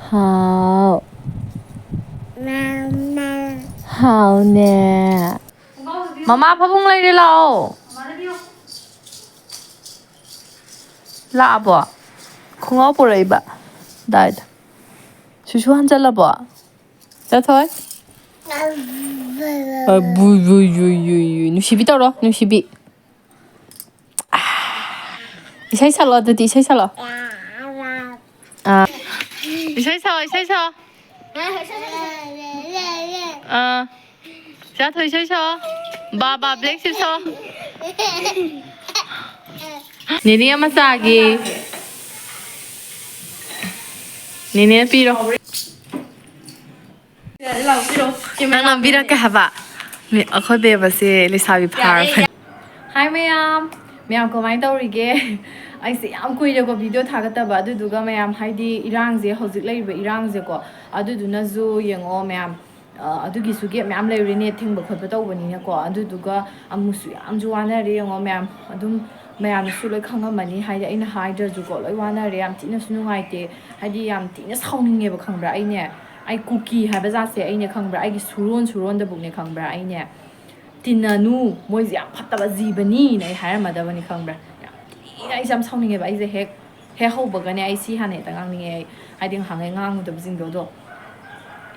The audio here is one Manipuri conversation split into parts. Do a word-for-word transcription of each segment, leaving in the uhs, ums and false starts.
ꯍꯥꯎ꯫ ꯍꯥꯎꯅꯦ꯫ ꯃꯃꯥ ꯐꯃꯨꯡ ꯂꯩꯔꯦ ꯂꯥꯛꯑꯣ꯫ ꯂꯥꯛꯑꯕꯣ? ꯈꯣꯡꯒ꯭ꯔꯥꯎ ꯄꯨꯔꯛꯏꯕ꯫ ꯗꯥꯏꯗ꯫ ꯁꯨꯁꯨ ꯍꯟꯖꯜꯂꯕꯣ? ꯆꯠꯊꯣꯏ꯫ ꯑ, ꯕꯨꯏ, ꯕꯨꯏ, ꯌꯨꯏ, ꯌꯨꯏ, ꯌꯨꯏ꯫ ꯅꯨꯡꯁꯤꯕꯤ ꯇꯧꯔꯣ, ꯅꯨꯡꯁꯤꯕꯤ꯫ ꯏꯁꯩ ꯁꯛꯂꯣ ꯑꯗꯨꯗꯤ, ꯏꯁꯩ ꯁꯛꯂꯣ꯫ ꯑꯥ꯫ ꯏꯁꯩ ꯁꯛꯑꯣ, ꯏꯁꯩ ꯁꯛꯑꯣ꯫ ꯑꯥ꯫ ꯆꯥꯊꯣꯏ ꯏꯁꯩ ꯁꯛꯑꯣ꯫ ꯕꯥ ꯕꯥ ꯕ꯭ꯂꯦꯛ ꯁꯤꯞ ꯁꯛꯑꯣ꯫ ꯅꯦꯅꯦ ꯑꯃ ꯆꯥꯒꯦ꯫ ꯅꯦꯅꯦ ꯄꯤꯔꯣ꯫ ꯅꯪ ꯅꯝꯕꯤꯔꯛꯀꯦ ꯍꯥꯏꯕ? ꯃꯤ-, ꯑꯩꯈꯣꯏ ꯕꯦꯕꯁꯦ ꯂꯩꯁꯥꯕꯤ ꯐꯥꯔꯕꯅꯤ꯫ ꯍꯥꯏ ꯃꯌꯥꯝ, ꯃꯌꯥꯝ ꯀꯃꯥꯏꯅ ꯇꯧꯔꯤꯒꯦ? ꯑꯩꯁꯦ ꯌꯥꯝ ꯀꯨꯏꯔꯦꯀꯣ ꯚꯤꯗꯤꯑꯣ ꯊꯥꯒꯠꯇꯕ, ꯑꯗꯨꯗꯨꯒ ꯃꯌꯥꯝ ꯍꯥꯏꯗꯤ ꯏꯔꯥꯡꯁꯦ, ꯍꯧꯖꯤꯛ ꯂꯩꯔꯤꯕ ꯏꯔꯥꯡꯁꯦꯀꯣ, ꯑꯗꯨꯗꯨꯅꯁꯨ ꯌꯦꯡꯉꯣ ꯃꯌꯥꯝ, ꯑ, ꯑꯗꯨꯒꯤꯁꯨ ꯒꯦꯞ ꯃꯌꯥꯝ ꯂꯩꯔꯨꯔꯦ, ꯅꯦꯠ ꯊꯤꯡꯕ ꯈꯣꯠꯄ ꯇꯧꯕꯅꯤꯅꯀꯣ, ꯑꯗꯨꯗꯨꯒ ꯑꯃꯨꯛꯁꯨ ꯌꯥꯝꯁꯨ ꯋꯥꯅꯔꯦ ꯌꯦꯡꯉꯣ ꯃꯌꯥꯝ꯫ ꯑꯗꯨꯝ ꯃꯌꯥꯝꯅꯁꯨ ꯂꯣꯏ ꯈꯪꯉꯝꯃꯅꯤ, ꯍꯥꯏꯗꯤ ꯑꯩꯅ ꯍꯥꯏꯗ꯭ꯔꯁꯨꯀꯣ ꯂꯣꯏ ꯋꯥꯅꯔꯦ, ꯌꯥꯝ ꯊꯤꯅꯁꯨ ꯅꯨꯡꯉꯥꯏꯇꯦ, ꯍꯥꯏꯗꯤ ꯌꯥꯝ ꯊꯤꯅ ꯁꯥꯎꯅꯤꯡꯉꯦꯕ ꯈꯪꯕ꯭ꯔꯥ? ꯑꯩꯅꯦ, ꯑꯩ ꯀꯨꯀꯤ ꯍꯥꯏꯕ ꯖꯥꯠꯁꯦ ꯑꯩꯅꯦ ꯈꯪꯕ꯭ꯔꯥ, ꯑꯩꯒꯤ ꯁꯨꯔꯣꯟ ꯁꯨꯔꯣꯟꯗꯕꯨꯛꯅꯦ ꯈꯪꯕ꯭ꯔꯥ, ꯑꯩꯅꯦ ꯇꯤꯟꯅꯅꯨ, ꯃꯣꯏꯁꯦ ꯌꯥꯝ ꯐꯠꯇꯕ ꯖꯤꯕꯅꯤꯅ ꯑꯩ ꯍꯥꯏꯔꯝꯃꯗꯕꯅꯤ ꯈꯪꯕ꯭ꯔꯥ? ꯌꯥꯝ ꯊꯤꯅ ꯑꯩꯁꯦ ꯌꯥꯝ ꯁꯥꯎꯅꯤꯡꯉꯦꯕ꯫ ꯑꯩꯁꯦ ꯍꯦꯛ, ꯍꯦꯛ ꯍꯧꯕꯒꯅꯦ ꯑꯩ ꯁꯤ ꯍꯥꯟꯅ ꯍꯦꯛꯇ ꯉꯥꯡꯅꯤꯡꯉꯦ ꯑꯩ, ꯍꯥꯏꯗꯤ ꯉꯍꯥꯟꯈꯩ ꯉꯥꯡꯉꯨꯗꯕꯁꯤꯡꯗꯣ꯫ ꯑꯗꯣ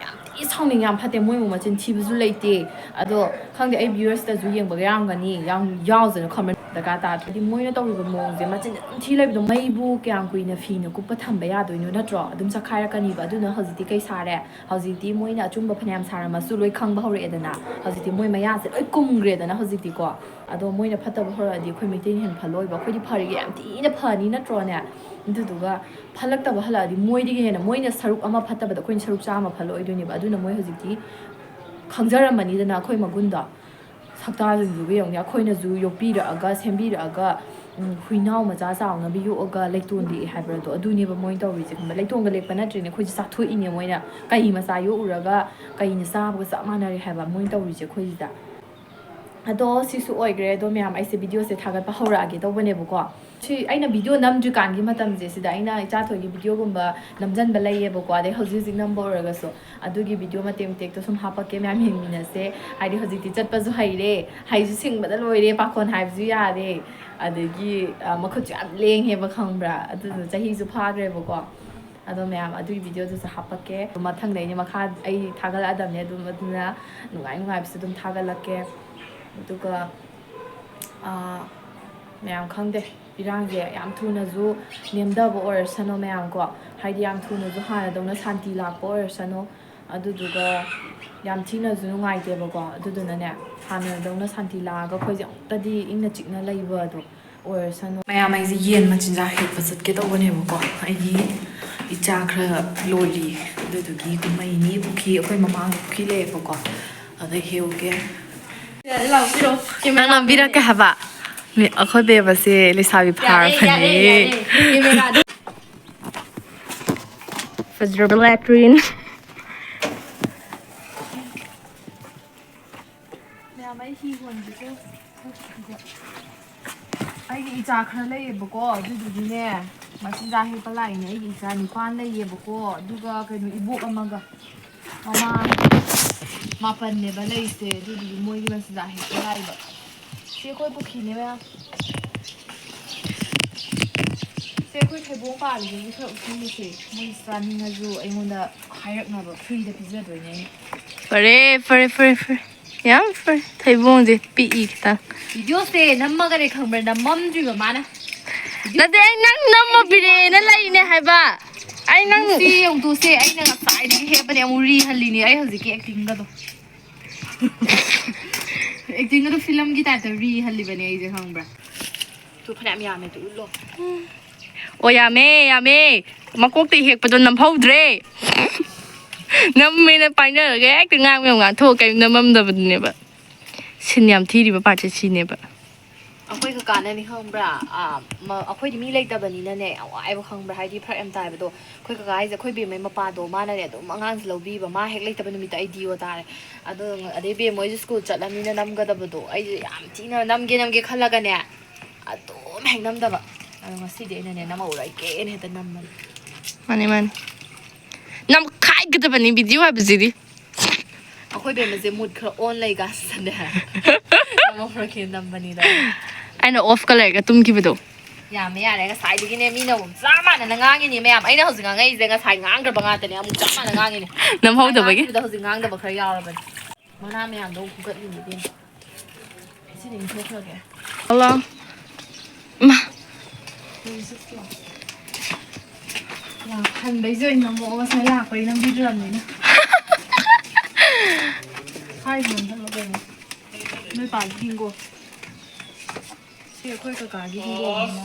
ꯌꯥꯝ ꯊꯤ ꯁꯥꯎꯅꯤꯡꯉꯦ, ꯌꯥꯝ ꯐꯠꯇꯦ, ꯃꯣꯏꯕꯨ ꯃꯆꯤꯟ ꯊꯤꯕꯁꯨ ꯂꯩꯇꯦ꯫ ꯑꯗꯣ ꯈꯪꯗꯦ, ꯑꯩ ꯚ꯭ꯌꯨꯋꯔꯁꯇꯁꯨ ꯌꯦꯡꯕꯒ ꯌꯥꯎꯔꯝꯒꯅꯤ, ꯌꯥꯝ ꯌꯥꯎꯖꯅꯨ ꯈꯟꯕ ꯗꯔꯀꯥꯔ ꯇꯥꯗꯦ꯫ ꯍꯥꯏꯗꯤ ꯃꯣꯏꯅ ꯇꯧꯔꯤꯕ ꯃꯑꯣꯡꯁꯦ ꯃꯆꯤꯟ ꯑꯗꯨꯝ ꯊꯤ ꯂꯩꯕꯗꯣ, ꯃꯩꯕꯨ ꯀꯌꯥꯝ ꯀꯨꯏꯅ ꯐꯤꯅ ꯀꯨꯞꯄ ꯊꯝꯕ ꯌꯥꯗꯣꯏꯅꯣ ꯅꯠꯇ꯭ꯔꯣ? ꯑꯗꯨꯝ ꯆꯈꯥꯏꯔꯛꯀꯅꯤꯕ꯫ ꯑꯗꯨꯅ ꯍꯧꯖꯤꯛꯇꯤ ꯀꯩ ꯁꯥꯔꯦ? ꯍꯧꯖꯤꯛꯇꯤ ꯃꯣꯏꯅ ꯑꯆꯨꯝꯕ ꯐꯅꯌꯥꯝ ꯁꯥꯔꯝꯃꯁꯨ ꯂꯣꯏ ꯈꯪꯕ ꯍꯧꯔꯛꯑꯦꯗꯅ꯫ ꯍꯧꯖꯤꯛꯇꯤ ꯃꯣꯏ ꯃꯌꯥꯁꯦ ꯂꯣꯏ ꯀꯨꯝꯈ꯭ꯔꯦꯗꯅ ꯍꯧꯖꯤꯛꯇꯤꯀꯣ꯫ ꯑꯗꯣ ꯃꯣꯏꯅ ꯐꯠꯇꯕ ꯍꯧꯔꯛꯑꯗꯤ ꯑꯩꯈꯣꯏ ꯃꯩꯇꯩꯅ ꯍꯦꯟꯅ ꯐꯜꯂꯣꯏꯕ? ꯑꯩꯈꯣꯏꯗꯤ ꯐꯔꯤꯒ ꯌꯥꯝ ꯊꯤꯅ ꯐꯅꯤ ꯅꯠꯇ꯭ꯔꯣꯅꯦ? ꯑꯗꯨꯗꯨꯒ ꯐꯠꯂꯛꯇꯕ ꯍꯜꯂꯛꯑꯗꯤ ꯃꯣꯏꯗꯒꯤ ꯍꯦꯟꯅ, ꯃꯣꯏꯅ ꯁꯔꯨꯛ ꯑꯃ ꯐꯠꯇꯕꯗ ꯑꯩꯈꯣꯏꯅ ꯁꯔꯨꯛ ꯆꯥꯝꯃ ꯐꯠꯂꯛꯑꯣꯏꯗꯣꯏꯅꯦꯕ꯫ ꯑꯗꯨꯅ ꯃꯣꯏ ꯍꯧꯖꯤꯛꯇꯤ ꯈꯪꯖꯔꯝꯃꯅꯤꯗꯅ ꯑꯩꯈꯣꯏ ꯃꯒꯨꯟꯗꯣ꯫ ꯁꯛꯇꯥꯁꯤꯡꯗꯨꯒ ꯌꯦꯡꯉꯨꯅꯦ, ꯑꯩꯈꯣꯏꯅꯁꯨ ꯌꯣꯛꯄꯤꯔꯛꯑꯒ, ꯁꯦꯝꯕꯤꯔꯛꯑꯒ, ꯎꯝ, ꯍꯨꯏꯅꯥꯎ ꯃꯆꯥ ꯆꯥꯎꯅꯕ ꯌꯣꯛꯑꯒ ꯂꯩꯇꯣꯟ ꯂꯦꯛꯑꯦ ꯍꯥꯏꯕꯗꯣ ꯑꯗꯨꯅꯦꯕ ꯃꯣꯏꯅ ꯇꯧꯔꯤꯁꯦ, ꯈꯪꯕ꯭ꯔꯥ? ꯂꯩꯇꯣꯟꯒ ꯂꯦꯛꯄ ꯅꯠꯇ꯭ꯔꯦꯅꯦ, ꯑꯩꯈꯣꯏꯁꯦ ꯆꯥꯊꯣꯛꯏꯅꯦ ꯃꯣꯏꯅ꯫ ꯀꯩ ꯃꯆꯥ ꯌꯣꯛꯎꯔꯒ ꯀꯩꯅ ꯆꯥꯕꯒ ꯆꯞ ꯃꯥꯟꯅꯔꯦ ꯍꯥꯏꯕ ꯃꯣꯏꯅ ꯇꯧꯔꯤꯁꯦ ꯑꯩꯈꯣꯏꯁꯤꯗ꯫ ꯑꯗꯣ ꯁꯤꯁꯨ ꯑꯣꯏꯈ꯭ꯔꯦ꯫ ꯑꯗꯣ ꯃꯌꯥꯝ, ꯑꯩꯁꯦ ꯚꯤꯗꯤꯑꯣꯁꯦ ꯊꯥꯒꯠꯄ ꯍꯧꯔꯛꯑꯒꯦ ꯇꯧꯕꯅꯦꯕꯀꯣ꯫ ꯁꯤ ꯑꯩꯅ ꯚꯤꯗꯤꯑꯣ ꯅꯝꯗ꯭ꯔꯤꯀꯥꯟꯒꯤ ꯃꯇꯝꯁꯦ, ꯁꯤꯗ ꯑꯩꯅ ꯏꯆꯥꯊꯣꯏꯒꯤ ꯚꯤꯗꯤꯑꯣꯒꯨꯝꯕ ꯅꯝꯖꯟꯕ ꯂꯩꯌꯦꯕꯀꯣ, ꯑꯗꯩ ꯍꯧꯖꯤꯛ ꯍꯧꯖꯤꯛ ꯅꯝꯕ ꯑꯣꯏꯔꯒꯁꯨ ꯑꯗꯨꯒꯤ ꯚꯤꯗꯤꯑꯣ ꯃꯇꯦꯛ ꯃꯇꯦꯛꯇꯣ ꯁꯨꯝ ꯍꯥꯞꯄꯛꯀꯦ, ꯃꯌꯥꯝ ꯌꯦꯡꯃꯤꯟꯅꯁꯦ꯫ ꯍꯥꯏꯗꯤ ꯍꯧꯖꯤꯛꯇꯤ ꯆꯠꯄꯁꯨ ꯍꯩꯔꯦ, ꯍꯩꯁꯨ ꯁꯤꯡꯕꯗ ꯂꯣꯏꯔꯦ, ꯄꯥꯈꯣꯟ ꯍꯥꯏꯕꯁꯨ ꯌꯥꯔꯦ, ꯑꯗꯒꯤ ꯑ, ꯃꯈꯨꯠꯁꯨ ꯌꯥꯝ ꯂꯦꯡꯉꯦꯕ, ꯈꯪꯕ꯭ꯔꯥ? ꯑꯗꯨꯗꯨꯅ ꯆꯍꯤꯁꯨ ꯐꯥꯈ꯭ꯔꯦꯕꯀꯣ꯫ ꯑꯗꯣ ꯃꯌꯥꯝ ꯑꯗꯨꯒꯤ ꯚꯤꯗꯤꯑꯣꯗꯨꯁꯨ ꯍꯥꯞꯄꯛꯀꯦ꯫ ꯃꯊꯪꯗ ꯑꯩꯅ ꯃꯈꯥ ꯑꯩ ꯊꯥꯒꯠꯂꯛꯑꯗꯕꯅꯦ ꯑꯗꯨꯝ, ꯑꯗꯨꯅ ꯅꯨꯡꯉꯥꯏ ꯅꯨꯡꯉꯥꯏꯕꯁꯨ ꯑꯗꯨꯝ ꯊꯥꯒꯠꯂꯛꯀꯦ꯫ ꯑꯗꯨꯒ ꯑ, ꯃꯌꯥꯝ ꯈꯪꯗꯦ, ꯏꯔꯥꯡꯁꯦ ꯌꯥꯝ ꯊꯨꯅꯁꯨ ꯅꯦꯝꯊꯕ ꯑꯣꯏꯔꯁꯅꯨ ꯃꯌꯥꯝ ꯀꯣ, ꯍꯥꯏꯗꯤ ꯌꯥꯝ ꯊꯨꯅꯁꯨ ꯍꯥꯟꯅꯗꯧꯅ ꯁꯥꯟꯇꯤ ꯂꯥꯛꯄ ꯑꯣꯏꯔꯁꯅꯨ꯫ ꯑꯗꯨꯗꯨꯒ ꯌꯥꯝ ꯊꯤꯅꯁꯨ ꯅꯨꯡꯉꯥꯏꯇꯦꯕꯀꯣ꯫ ꯑꯗꯨꯗꯨꯅꯅꯦ, ꯍꯥꯟꯅꯗꯧꯅ ꯁꯥꯟꯇꯤ ꯂꯥꯛꯑꯒ ꯑꯩꯈꯣꯏꯁꯦ ꯑꯃꯨꯛꯇꯗꯤ ꯏꯪꯅ ꯆꯤꯛꯅ ꯂꯩꯕ ꯑꯗꯣ ꯑꯣꯏꯔꯁꯅꯨ꯫ ꯃꯌꯥꯝ, ꯑꯩꯁꯦ ꯌꯦꯟ ꯃꯆꯤꯟꯖꯥꯛ ꯍꯦꯛꯄ ꯆꯠꯀꯦ ꯇꯧꯕꯅꯦꯕꯀꯣ꯫ ꯑꯩꯒꯤ ꯏꯆꯥ ꯈꯔ ꯂꯣꯜꯂꯤ, ꯑꯗꯨꯗꯨꯒꯤ ꯀꯨꯝꯍꯩꯅꯤ꯫ ꯄꯨꯈ꯭ꯔꯤ, ꯑꯩꯈꯣꯏ ꯃꯃꯥꯡꯗ ꯄꯨꯈ꯭ꯔꯤ ꯂꯩꯌꯦꯕꯀꯣ, ꯑꯗ ꯍꯦꯛꯎꯒꯦ꯫ ꯅꯪ ꯅꯝꯕꯤꯔꯛꯀꯦ ꯍꯥꯏꯕ? ꯃꯤ, ꯑꯩꯈꯣꯏ ꯕꯦꯕꯁꯦ ꯂꯩꯁꯥꯕꯤ ꯐꯥꯔꯕꯅꯦ꯫ ꯐꯖꯔꯕ ꯂꯦꯇ꯭ꯔꯤꯟ꯫ ꯃꯌꯥꯝ, ꯑꯩ ꯍꯤ ꯍꯣꯟꯒꯦꯀꯣ꯫ ꯑꯩꯒꯤ ꯏꯆꯥ ꯈꯔ ꯂꯩꯌꯦꯕꯀꯣ, ꯑꯗꯨꯗꯨꯒꯤꯅꯦ ꯃꯆꯤꯟꯖꯥꯛ ꯍꯦꯛꯄ ꯂꯥꯛꯏꯅꯦ꯫ ꯑꯩꯒꯤ ꯏꯆꯥ ꯅꯤꯄꯥꯟ ꯂꯩꯌꯦꯕꯀꯣ, ꯑꯗꯨꯒ ꯀꯩꯅꯣ, ꯏꯕꯣꯛ ꯑꯃꯒ꯫ ꯃꯃꯥ ꯃꯥꯄꯟꯅꯦꯕ ꯂꯩꯁꯦ, ꯑꯗꯨꯗꯨꯒꯤ ꯃꯣꯏꯒꯤ ꯃꯆꯤꯟꯖꯥꯛ ꯍꯦꯛꯄ ꯂꯥꯛꯏꯕ꯫ ꯁꯤ ꯑꯩꯈꯣꯏ ꯄꯨꯈ꯭ꯔꯤꯅꯦ ꯃꯌꯥꯝ꯫ ꯁꯦ, ꯑꯩꯈꯣꯏ ꯊꯩꯕꯣꯡ ꯄꯥꯜꯂꯤꯁꯤꯒꯤ ꯈꯔ ꯎꯞꯁꯜꯂꯨꯁꯦ꯫ ꯃꯣꯏ ꯆꯥꯅꯤꯡꯉꯁꯨ ꯑꯩꯉꯣꯟꯗ ꯍꯥꯏꯔꯛꯅꯕ, ꯐ꯭ꯔꯤꯗ ꯄꯤꯖꯗꯣꯏꯅꯦ ꯑꯩꯅ꯫ ꯐꯔꯦ, ꯐꯔꯦ, ꯐꯔꯦ, ꯐꯔꯦ꯫ ꯌꯥꯝ ꯐꯔꯦ꯫ ꯊꯩꯕꯣꯡꯁꯦ ꯄꯤꯛꯏ ꯈꯤꯇꯪ꯫ ꯚꯤꯗꯤꯑꯣꯁꯦ ꯅꯝꯃꯒꯅꯦ ꯈꯪꯕ꯭ꯔꯥ? ꯅꯝꯃꯝꯗ꯭ꯔꯤꯕ ꯃꯥꯅ꯫ ꯅꯠꯇꯦ, ꯑꯩ ꯅꯪ ꯅꯝꯃ ꯄꯤꯔꯛꯑꯦꯅ ꯂꯩꯅꯦ ꯍꯥꯏꯕ꯫ ꯑꯩ ꯅꯪ ꯁꯤ ꯌꯦꯡꯉꯨꯇꯣꯁꯦ, ꯑꯩꯅ ꯉꯁꯥꯏꯗꯒꯤ ꯍꯦꯞꯄꯅꯦ, ꯑꯃꯨꯛ ꯔꯤꯍꯜꯂꯤꯅꯦ ꯑꯩ ꯍꯧꯖꯤꯛꯀꯤ ꯑꯦꯛꯇꯤꯡꯒꯗꯣ꯫ ꯑꯦꯛꯇꯤꯡꯒꯗꯣ ꯐꯤꯂꯝꯒꯤ ꯇꯥꯏꯞꯇ ꯔꯤꯍꯜꯂꯤꯕꯅꯦ ꯑꯩꯁꯦ, ꯈꯪꯕ꯭ꯔꯥ? ꯇꯨ ꯐꯅꯌꯥꯝ ꯌꯥꯝꯃꯦ, ꯇꯨ ꯎꯠꯂꯣ꯫ ꯑꯣ, ꯌꯥꯝꯃꯦ, ꯌꯥꯝꯃꯦ꯫ ꯃꯀꯣꯛꯇ ꯍꯦꯛꯄꯗꯣ ꯅꯝꯍꯧꯗ꯭ꯔꯦ꯫ ꯅꯝꯃꯦꯅ ꯄꯥꯏꯅꯔꯒ ꯍꯦꯛꯇ ꯉꯥꯡꯕ ꯌꯥꯝ ꯉꯥꯡꯊꯣꯛꯑ ꯀꯔꯤꯝ ꯅꯝꯃꯝꯗꯕꯗꯨꯅꯦꯕ꯫ ꯁꯤꯟ ꯌꯥꯝ ꯊꯤꯔꯤꯕ ꯄꯥꯔꯠꯁꯦ ꯁꯤꯅꯦꯕ꯫ ꯑꯩꯈꯣꯏ ꯀꯀꯥꯅꯅꯦ ꯈꯪꯕ꯭ꯔꯥ? ꯑꯥ, ꯃ-, ꯑꯩꯈꯣꯏꯗꯤ ꯃꯤ ꯂꯩꯇꯕꯅꯤꯅꯅꯦ, ꯌꯥꯝ ꯋꯥꯏꯕ ꯈꯪꯕ꯭ꯔꯥ? ꯍꯥꯏꯗꯤ ꯐꯔꯛ ꯌꯥꯝ ꯇꯥꯏꯕꯗꯣ꯫ ꯑꯩꯈꯣꯏ ꯀꯀꯥ ꯍꯥꯏꯁꯦ ꯑꯩꯈꯣꯏ ꯕꯦꯝꯃꯩ ꯃꯄꯥꯗꯣ, ꯃꯥꯅꯅꯦ ꯑꯗꯨꯝ ꯑꯉꯥꯡꯁꯦ ꯂꯧꯕꯤꯕ꯫ ꯃꯥ ꯍꯦꯛ ꯂꯩꯇꯕ ꯅꯨꯃꯤꯠꯇ ꯑꯩ ꯗꯤ ꯑꯣ ꯇꯥꯔꯦ꯫ ꯑꯗꯣ ꯑꯗꯩ ꯕꯦꯝꯃ ꯍꯣꯏꯁꯨ ꯁ꯭ꯀꯨꯜ ꯆꯠꯂꯕꯅꯤꯅ ꯅꯝꯒꯗꯕꯗꯣ ꯑꯩꯁꯦ ꯌꯥꯝ ꯊꯤꯅ ꯅꯝꯒꯦ ꯅꯝꯒꯦ ꯈꯜꯂꯒꯅꯦ, ꯑꯗꯨꯝ ꯍꯦꯛ ꯅꯝꯗꯕ꯫ ꯑꯗꯣ ꯉꯁꯤꯗꯤ ꯑꯩꯅꯅꯦ ꯅꯝꯍꯧꯔꯒꯦꯅ ꯍꯦꯛꯇ ꯅꯝꯕꯅꯤ꯫ ꯃꯥꯅꯦ, ꯃꯥꯅꯦ꯫ ꯅꯝꯈꯥꯏꯒꯗꯕꯅꯤ ꯚꯤꯗꯤꯑꯣ ꯍꯥꯏꯕꯁꯤꯗꯤ꯫ ꯑꯩꯈꯣꯏ ꯕꯦꯝꯃꯁꯦ ꯃꯨꯠ ꯈꯔ ꯑꯣꯟ ꯂꯩ ꯀꯥꯟꯁꯤꯗꯅꯦ ꯅꯝꯍꯧꯔꯒꯦ ꯅꯝꯕꯅꯤꯗ꯫ ꯑꯩꯅ ꯑꯣꯐ ꯀꯂꯔꯒ ꯇꯨꯝꯈꯤꯕꯗꯣ꯫ ꯌꯥꯝꯃꯦ, ꯌꯥꯔꯦ꯫ ꯉꯁꯥꯏꯗꯒꯤꯅꯦ ꯃꯤꯅ ꯆꯞ ꯃꯥꯟꯅꯅ ꯉꯥꯡꯉꯤꯅꯦ ꯃꯌꯥꯝ꯫ ꯑꯩꯅ ꯍꯧꯖꯤꯛ ꯉꯥꯡꯉꯛꯏꯁꯦ ꯉꯁꯥꯏ ꯉꯥꯡꯈ꯭ꯔꯕ ꯉꯥꯛꯇꯅꯦ꯫ ꯑꯃꯨꯛ ꯆꯞ ꯃꯥꯟꯅ ꯉꯥꯡꯉꯤꯅꯦ꯫ ꯅꯝꯍꯧꯗꯕꯒꯤ꯫ ꯉꯥꯡꯈꯤꯕꯗ ꯍꯧꯖꯤꯛ ꯉꯥꯡꯗꯕ ꯈꯔ ꯌꯥꯎꯔꯕꯅꯦ꯫ ꯃꯅꯥ ꯃꯌꯥꯝꯗꯣ ꯑꯃꯨꯛ ꯐꯨꯒꯠꯂꯤꯅꯦ ꯏꯕꯦꯝꯃ꯫ ꯁꯤꯅ ꯏꯪꯊꯣꯛꯈ꯭ꯔꯒꯦ꯫ ꯍꯜꯂꯣ꯫ ꯏꯃꯥ꯫ ꯌꯥꯝ ꯍꯟꯕꯩꯁꯨ ꯑꯩꯅ ꯑꯃꯨꯛ ꯉꯁꯥꯏ ꯂꯥꯛꯄꯩ ꯅꯝꯕꯤꯗ꯭ꯔꯕꯅꯤꯅ꯫ ꯍꯥꯏꯕ ꯅꯝꯁꯜꯂꯣ ꯀꯩꯅꯣ꯫ ꯅꯣꯏ ꯄꯥꯒꯤ ꯍꯤꯡꯒꯣꯜ꯫ ꯁꯤ ꯑꯩꯈꯣꯏ ꯀꯀꯥꯒꯤ ꯍꯤꯡꯒꯣꯜꯅꯤꯅ꯫